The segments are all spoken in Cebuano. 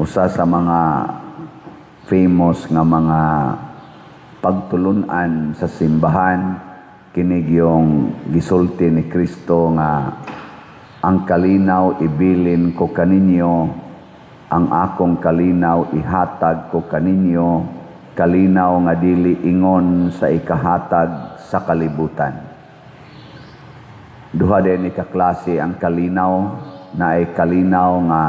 Usa sa mga famous nga mga pagtulunan sa simbahan kinig yung gisulti ni Kristo nga ang kalinaw ibilin ko kaninyo, ang akong kalinaw ihatag ko kaninyo, kalinaw nga dili ingon sa ikahatag sa kalibutan. Duha din ni kaklase ang kalinaw, naay kalinaw nga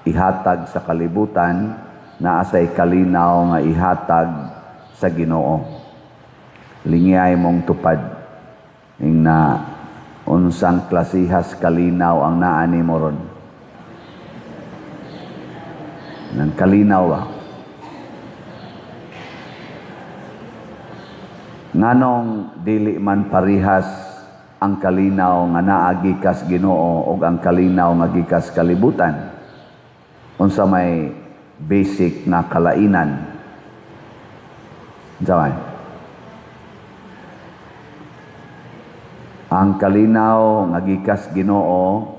ihatag sa kalibutan, naa say kalinaw nga ihatag sa Ginoo. Lingiyay mong tupad ing na unsang klasihas kalinaw ang naa nimo ron. Nang kalinaw ba? Nganong dili man parihas ang kalinaw nga naa gikas Ginoo ug ang kalinaw nga gikas kalibutan? Unsa may basic nga kalainan? Unsa may? Ang kalinaw nga gikas Ginoo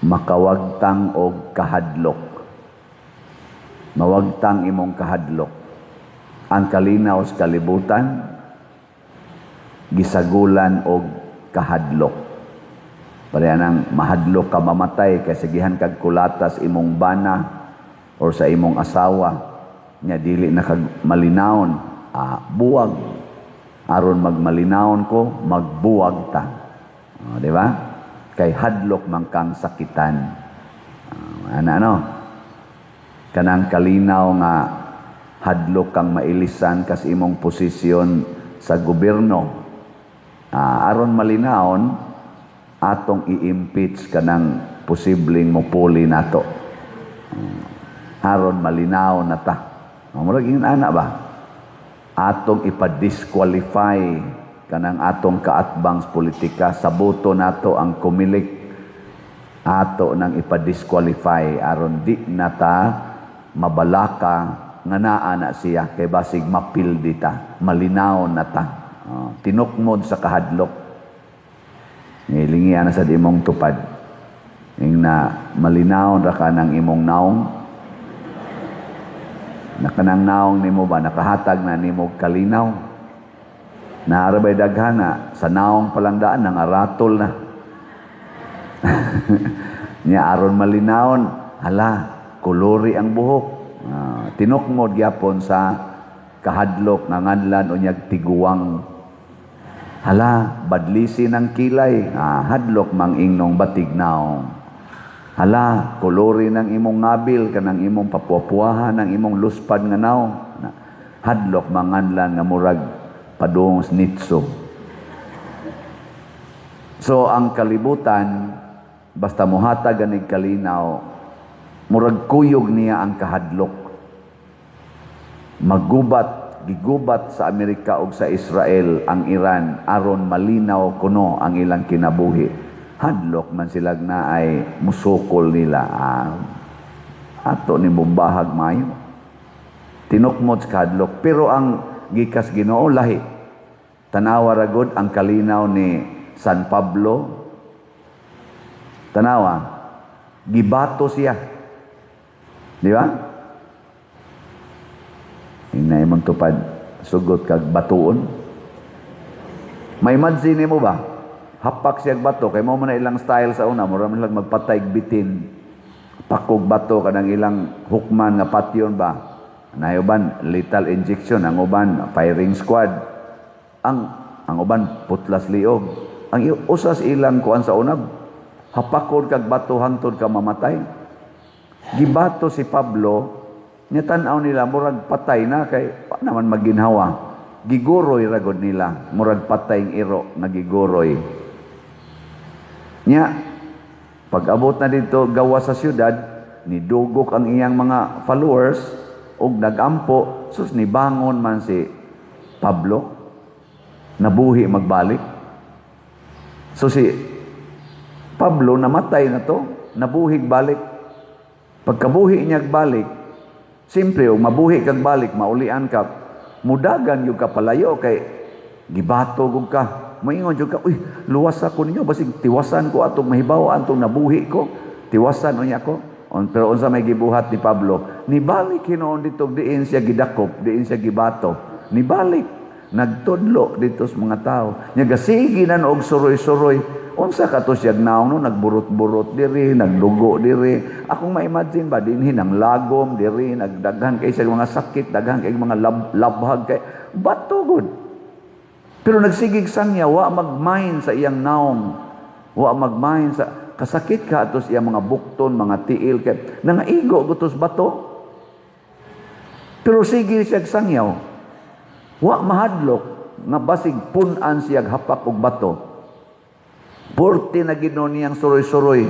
makawagtang og kahadlok. Mawagtang imong kahadlok. Ang kalinaw sa kalibutan gisagulan og kahadlok. Pareha nang mahadlok ka mamatay kay sigihan kag kulatas imong bana or sa imong asawa nya dili na kag malinawon, buwag. Aron magmalinawon ko, magbuwag ta. Di ba? Kay hadlok man kang sakitan. Ana ano? Kanang kalinaw nga hadlok kang mailisan kas imong posisyon sa gobyerno. Aron malinawon, atong i-impeach kanang posibleng mupuli nato. Aron malinaw na ta. Murag ingon ana ba? Atong ipa-disqualify kanang atong kaatbang sa politika sa boto nato ang kumilik, ato nang ipa-disqualify aron di na ta mabalaka nga naa na siya kay basig mapildi ta, malinaw na ta. Tinukmod sa kahadlok. Nilingian na sa imong tupad. Ing na malinaw ra ka ng imong naong. Nakanang naong nimo ba nakahatag na nimo kalinaw? Naarabay daghana sa naong palang daan nangaratol na. Nya aron malinawon, hala, kulori ang buhok. Tinukmod gyapon sa kahadlok nga nganlan unyag tiguang. Hala, badlisi ng kilay, hadlok mang ingnong batig naong. Hala, kulori ng imong ngabil, kanang imong papuapuahan, ng imong luspad nga naong. Hadlok manganlan nga murag padung snitso. So ang kalibutan, basta muhatag ganig kalinaw, murag kuyog niya ang kahadlok. Magubat, gigubat sa Amerika ug sa Israel ang Iran aron malinaw kuno ang ilang kinabuhi. Hadlok man sila na ay musukol nila. Ato ni bumbahag mayo. Tinukmot sa kahadlok. Pero ang gikas Ginoo lahi. Tanawa ragod ang kalinaw ni San Pablo. Tanawa, gibato siya. Di ba? Inay mong tupad, sugot kag batuon. May madzi nimo ba? Hapak siya bato, kay mo man na ilang style sa una, mura man lang magpatay bitin. Pakog bato kanang ilang hukman nga patyon ba? Nay uban lethal injection, ang uban firing squad. Ang uban putlas liog. Ang usas ilang kuan sa una, hapakon kag bato hangtod ka mamatay. Gibato si Pablo, nya tan-aw nila murag patay na kay pa naman maginhawa. Giguroy ragod nila, murag patay ang iro nga giguroy. Nya pag-abot na dito gawa sa syudad, nidugok ang iyang mga followers og nagampo, sus nibangon man si Pablo, nabuhi magbalik. So si Pablo namatay na to, nabuhi balik. Pagkabuhi niya balik, simpre og mabuhi kag balik, maulian ka, mudagan yung kapalayo kay gibato gud ka. Maingon jud ka, uy, luwas ako ninyo, basig tiwasan ko atong mahibaw-an atong nabuhi ko, tiwasan unya ko. Pero unsa may gibuhat ni Pablo, nibalik hinuon dito diin siya gidakop, diin siya gibato. Nibalik, nagtudlo dito sa mga tao. Nya gasigi na og suroy-suroy. Unsa ka to siya naong no, nagburot-burot diri, nagdugo diri. Akong ma-imagine ba dinhi nang lagom diri, nagdaghan kay siya mga sakit, daghan kay mga labhag kay bato gud. Pero nagsigig sangya, wa magmain sa iyang naong. Wa magmain sa kasakit ka atos iyang mga bukton, mga tiil kay nangaigo gutos bato. Pero sige siya sangyaw. Wa mahadlok nga basig pun-an siya hapak og bato. Purti na gid niyang suroy-suroy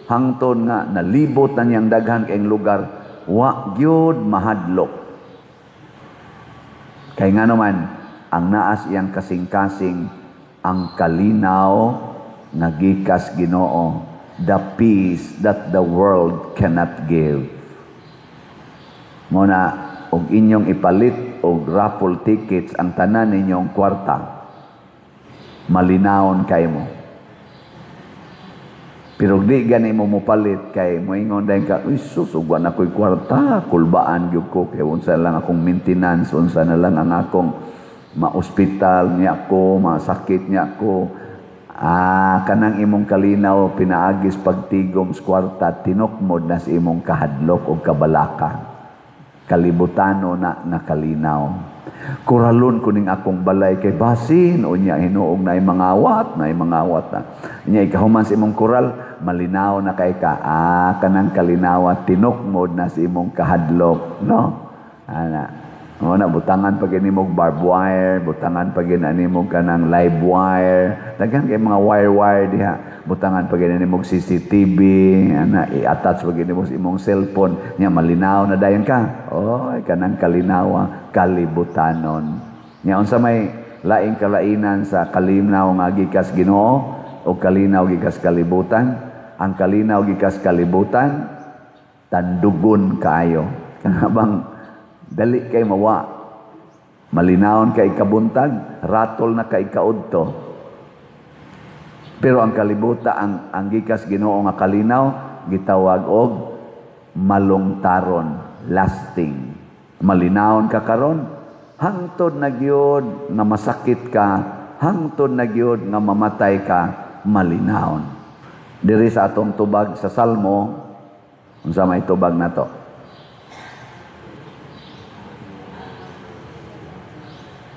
hangtod nga nalibot na niyang daghan kayong lugar, wa gyud mahadlok. Kay ngano man ang naas iyang kasing-kasing ang kalinaw nga gikas Ginoo, the peace that the world cannot give. Muna og inyong ipalit og raffle tickets ang tanan ninyong kwarta, malinawon kay mo. Pero di gani mo mopalit kay moingon dayon ka, uy sus, ug wa na ko'y kwarta, kulbaan gyud ko kay unsa lang akong maintenance, unsa na lang ang akong ma-ospital niya ko, masakit niya ko. Ah, kanang imong kalinaw pinaagis pagtigom sa kwarta, tinukmod na sa imong kahadlok o kabalaka. Kalibutano na nakalinaw. Kuralon ko ning akong balay kay basin o niya hinuog na mangawat, na mangawat na. Niya ikahuman sa imong kural, malinaw na kay ka. Ah, kanang kalinawa tinukmod na sa imong kahadlok, no? Ana. O na, butangan pag inimog barbed wire, butangan pag inimog kanang live wire, daghan kay mga wire-wire diha. Butangan pag inimog CCTV, ana, i-attach pag inimog sa imong cellphone, nya malinaw na dayon ka. Oy, kanang kalinawa, kalibutanon. Nya unsa may laing kalainan sa kalinaw nga gikas Ginoo o kalinaw gikas kalibutan? Ang kalinaw gikas kalibutan tandugon kaayo. Kanabang dali kay mawa, malinawon kay kabuntag, ratol na kay kaudto. Pero ang kalibuta, ang gikas Ginoo nga kalinaw, gitawag og malungtaron, lasting. Malinawon ka karon, hangtod na gyud nga masakit ka, hangtod na gyud nga mamatay ka, malinawon. Diri sa atong tubag sa Salmo, unsa may tubag nato?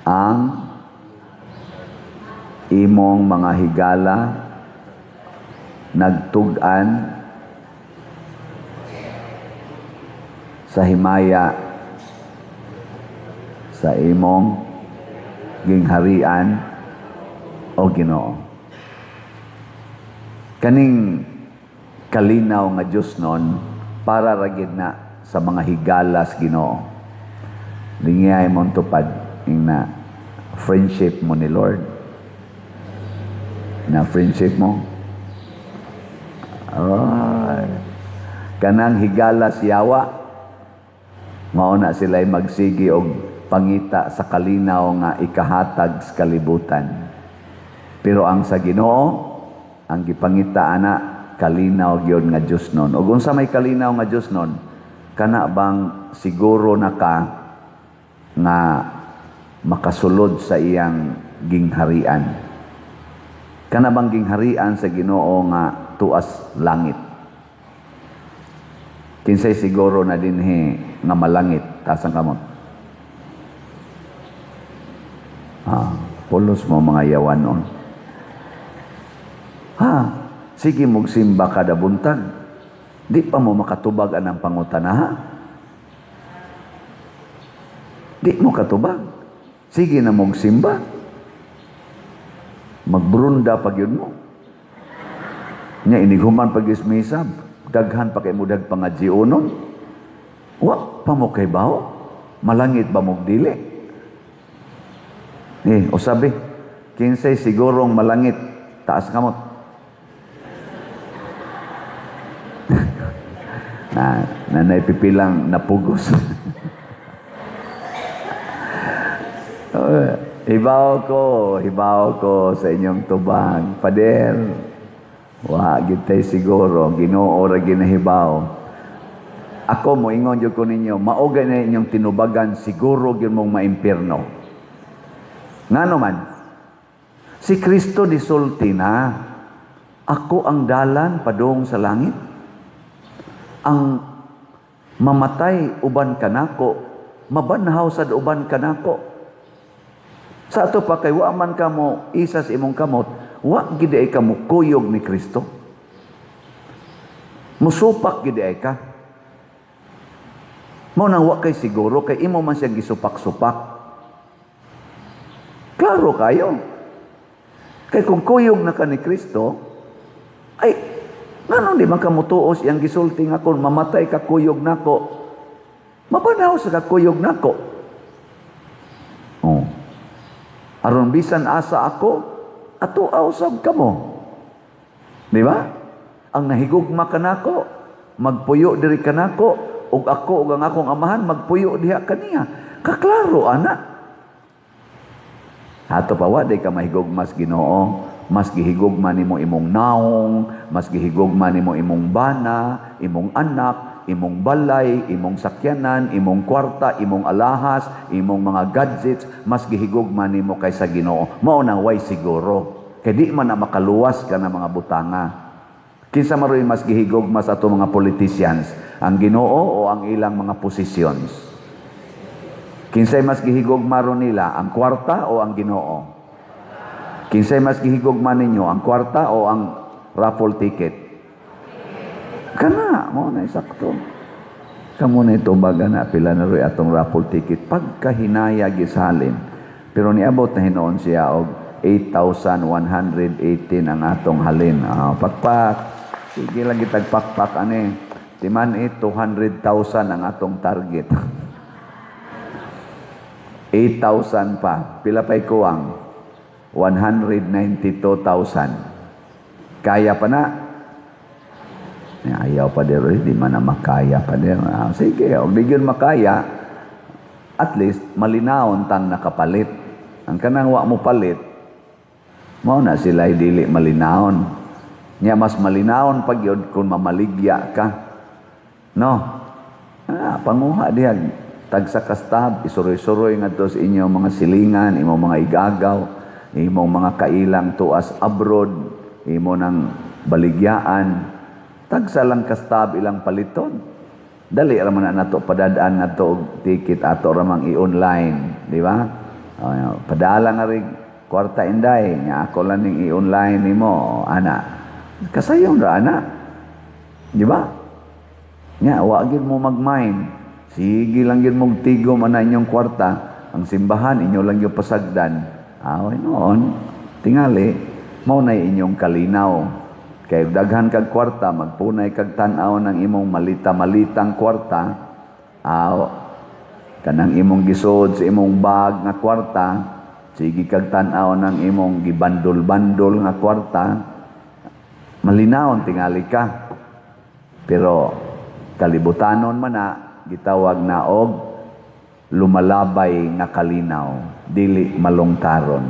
Ang imong mga higala nagtug-an sa himaya sa imong gingharian o Ginoo. Kaning kalinaw nga Dios nun para ra gid na sa mga higalas Ginoo. Lingiyay mong tupad ing na friendship mo ni Lord. Na friendship mo. Ay, kanang higalas yawa, mao na sila'y magsigi og pangita sa kalinaw nga ikahatag sa kalibutan. Pero ang sa Ginoo, ang gipangita ana kalinaw gyud nga Dios nun. Ug unsa may kalinaw nga Dios nun? Kana bang siguro na ka nga makasulod sa iyang gingharian? Kana bang gingharian sa Ginoo nga tuas langit? Kinsay siguro na dinhi nga malangit? Taas ang kamot. Ah, pulos mo mga yawanon. Ha, sige mugsimba kada buntag. Di pa mo makatubag anang pangutana, ha? Di mo katubag. Sige na mugsimba. Magbrunda pag yun mo. Nya inighuman pag ismisa, daghan pa kay mudag pangagionon. Wa pa mo kay bawo. Malangit ba mog dili? O sabi, kinsay sigurong malangit, taas kamot. Na nanay pipilang napugos. Hibaw ko sa inyong tubag. Pader, wa gitay siguro, Ginoo ra ginahibaw. Ako, moingon jud ko ninyo, mao na inyong tinubagan, siguro gyud mong maimpirno. Ngano man? Si Kristo disulti na, "Ako ang dalan padung sa langit. Ang mamatay uban kanako, mabanhaw sad uban kanako." Sa ato pa kay wa man kamo isas imong kamot, wa gid ay ka mukuyog ni Kristo. Musupak gid ay ka. Mao nang wa kay siguro kay imo man siya gisupak-supak. Klaro kayo. Kay kung kuyog na ka ni Kristo, ay nganong di man ka mutuos iyang gisulti nga kung mamatay ka kuyog nako, mabanhaw sa ka kuyog nako? Oh. Aron bisan asa ako, ato usab kamo. Di ba? Ang nahigugma kanako, magpuyo diri kanako, ug ako ug ang akong Amahan magpuyo diha kaniya. Kaklaro ana. Ato pa wa di ka mahigugma sa Ginoo, mas gihigugma nimo imong naong, mas gihigugma nimo imong bana, imong anak, imong balay, imong sakyanan, imong kwarta, imong alahas, imong mga gadgets, mas gihigugma nimo kaysa Ginoo. Mao nang way siguro. Kay di man na makaluwas ka na mga butanga. Kinsa maroy mas gihigugma sa ato mga politicians? Ang Ginoo o ang ilang mga positions? Kinsay mas gihigugma ron nila, ang kwarta o ang Ginoo? Kinsay mas gihigugma ninyo, ang kwarta o ang raffle ticket? Kana, mao na sakto. Kamo na itubaga na pila na ro'y atong raffle ticket. Pagkahinaya gisalin. Pero niabot na hinuon siya og 8,118 ang atong halin. Ah, pakpak. Sige lang gitag pakpak ani. Timan it 200,000 ang atong target. 8,000 pa. Pila pa'y kuwang? 192,000. Kaya pa na? Ayaw pa dero, di man na makaya pa dero. Ah, sige, og di gyud makaya, at least malinawon tang nakapalit. Ang kanang wa mo palit, mao na sila dili malinawon. Nya mas malinawon pag yun kung mamaligya ka. No? Ah, panguha diha tagsa kastab, isuroy-suroy ngadto sa inyong mga silingan, imong mga igagaw, imong mga kailang tuas abroad, imo nang baligyaan. Tagsa lang kastab ilang paliton. Dali ra man na nato padadaan ngadto og ticket, ato ra mang i-online, di ba? Oh, padala nga rin kwarta, inday, nya ako lang ning i-online nimo, ana. Kasayon ra ana. Di ba? Nya wa gyud mo mag-mind. Sige lang gyud mong tigom ana inyong kwarta, ang simbahan inyo lang yung pasagdan. Away noon, tingali, mao na inyong kalinaw. Kay daghan kag kwarta, magpunay kag tan-aw ng imong malita-malitang kwarta, aw, kanang imong gisod sa imong bag nga kwarta, sige kag tan-aw ng imong gibandol-bandol nga kwarta, malinawon tingali ka. Pero kalibutanon man na, gitawag na og lumalabay nga kalinaw, dili malungtaron.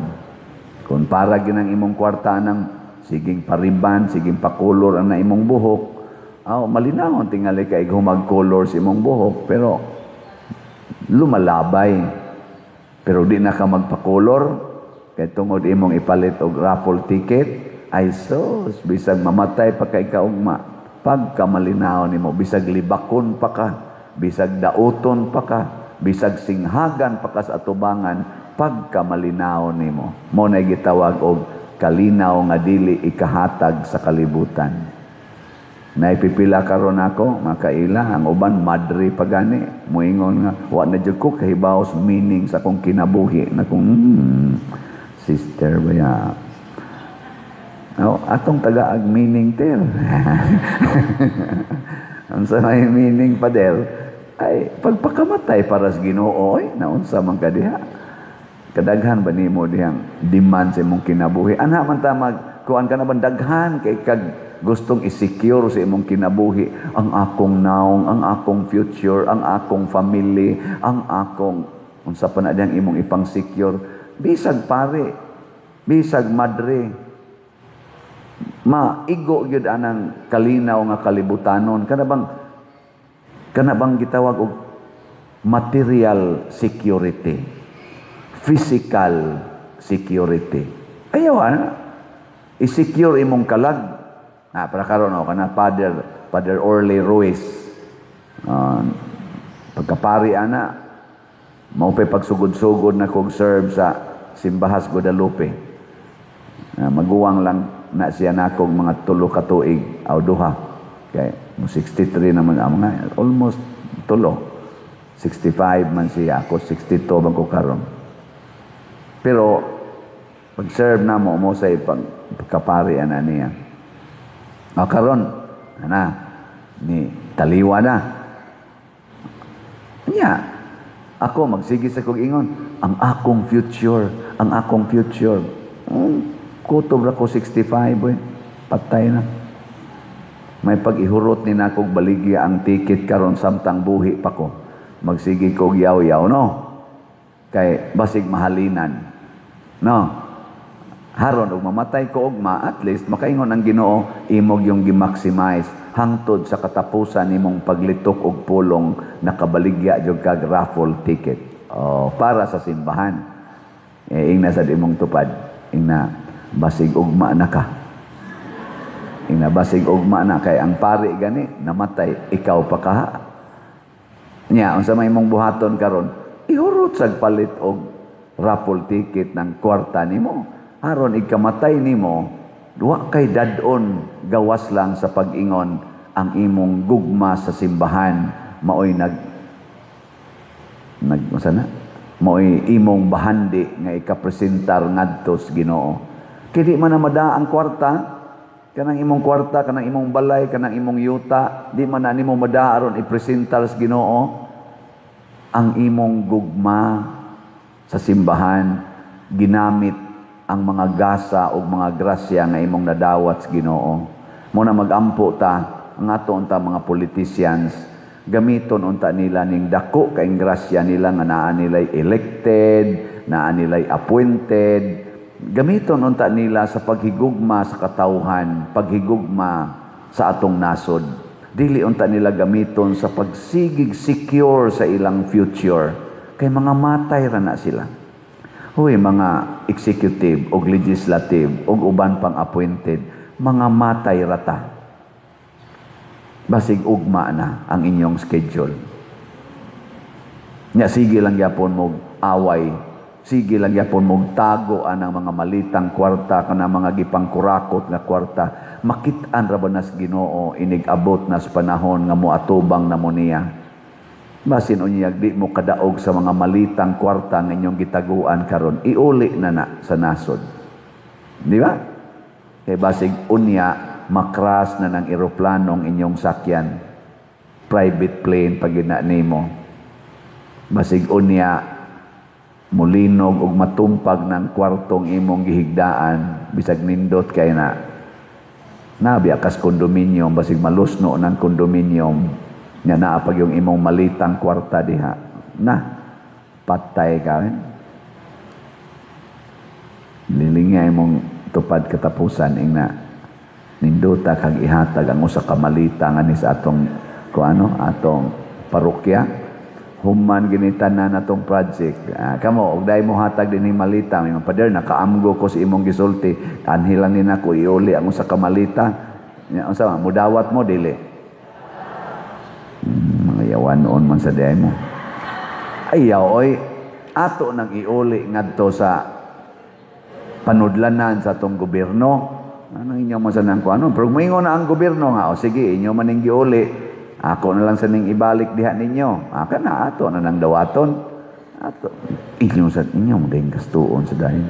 Kung para ginang imong kwarta ng siging pariban, siging pakulor ang na imong buhok, aw, malinawon tingali ka humag color sa imong buhok, pero lumalabay. Pero di na ka magpakulor, kay tungod imong ipalit og raffle ticket, ay sus, bisag mamatay pa kay kaugma, pagka malinaw nimo, bisag libakon pa ka, bisag dauton pa ka, bisag singhagan pa ka sa atubangan, pagka malinaw nimo. Mo na gitawag og kalinaw nga dili ikahatag sa kalibutan. Naipipila karon ako, makaila, ang uban madre pa gani, moingon nga wa na jud ko kahibaw sa meaning sa akong kinabuhi na kung sister ba ya. Oh, atong tagaag meaning ter. Unsa may meaning pa der? Ay pagpakamatay para sa Ginoo oy, naunsa man ka diha. Kadaghan ba nimo dihang demand sa imong kinabuhi? Ana man ta mag kuan ka na ban daghan kay kag gustong i-secure sa imong kinabuhi ang akong naong, ang akong future, ang akong family, ang akong unsa pa na dihang imong ipang-secure. Bisag pare, bisag madre, maigo gyud anang kalinaw nga kalibutanon kana bang Kana bang gitawag og material security, physical security. Ayaw ana. I-secure imong kalag. Ah, para karon, oh, kana Father Orly Ruiz. Pagkapari ana, mao pay pagsugod-sugod na kog serve sa Simbahas Guadalupe. Maguwang lang na siya nakog mga 3 ka tuig aw 2. Kay mo 63 naman ang mga almost 3. 65 man siya, ako 62 man ko karon. Pero pag-serve na mo mo sa pag pagkapari ana niya. O karon ana ni taliwa na. Nya, ako magsige sa kog ingon, ang akong future, ang akong future. Kutob ra ko 65, boy. Patay na. May pag-ihurot ni nakog baligya ang ticket karon samtang buhi pa ko. Magsige kog yaw-yaw, no? Kay basig mahalinan. No? Haron og mamatay ko ugma, at least makaingon ang Ginoo, imog yung gi-maximize hangtod sa katapusan nimong paglitok og pulong, nakabaligya jud kag raffle ticket. Oh, para sa simbahan. Eh, ingna sa imong tupad, ingna basig ugma na ka. Ingna basig ugma na kay ang pari gani namatay, ikaw pa kaha. Nya, unsa may imong buhaton karon? Ihurot sag palit og raffle ticket ng kwarta nimo. Aron ikamatay nimo, wa kay dad-on gawas lang sa pag-ingon ang imong gugma sa simbahan maoy nag nag unsa na? Maoy imong bahandi nga ikapresentar ngadto sa Ginoo. Kay di man na madaa ang kwarta, kanang imong kwarta, kanang imong balay, kanang imong yuta, di man na nimo madaa aron ipresentar sa Ginoo ang imong gugma sa simbahan, ginamit ang mga gasa o mga grasya nga imong nadawat sa Ginoo. Mo na magampo ta ang ato unta mga politicians, gamiton unta nila ning dako kaing grasya nila nga naa nilay elected, naa nilay appointed, gamiton unta nila sa paghigugma sa katawhan, paghigugma sa atong nasod. Dili unta nila gamiton sa pagsigig secure sa ilang future. Kay mga matay ra na sila. Huy, mga executive og legislative og uban pang appointed, mga matay rata. Basig ugma na ang inyong schedule. Nya sige lang gyapon mog away, sige lang gyapon mog tago anang mga malitang kwarta, kanang mga gipangkurakot nga kwarta. Makit-an ra ba nas Ginoo inig abot nas panahon nga moatubang na mo niya? Basin unyag di mo kadaog sa mga malitang kwarta nga inyong gitaguan karon, iuli na na sa nasod. Di ba? Kay basig unya makras na ng eroplanong inyong sakyan. Private plane pag gina nimo. Basig unya mulinog og matumpag ng kwartong imong gihigdaan, bisag nindot kay na. Nabiya kas kondominium, basig malusno ng kondominium nga naa pag yung imong malitang kwarta diha. Na, patay ka. Eh? Lilinga imong tupad katapusan, ingna nindota kag ihatag ang usa ka malita nga ni sa atong kuano, atong parokya, human gini tanan atong project. Ah, kamo og dai mo hatag dinhi malita, may mga pader nakaamgo ko sa imong gisulti, anhi lang ni nako iuli ang usa ka malita. Nya, unsa man mudawat mo dili? Mga yawan noon man sa diay mo. Ayaw oy, ato nang iuli ngadto sa panudlanan sa atong gobyerno. Anong inyo man sa nang kuano? Pero moingon na ang gobyerno nga, o sige, inyo man ning giuli. Ako na lang sa ning ibalik diha ninyo. Aka na, ato na nang dawaton. Ato. Inyo sa inyo mo din gastuon sa dayon.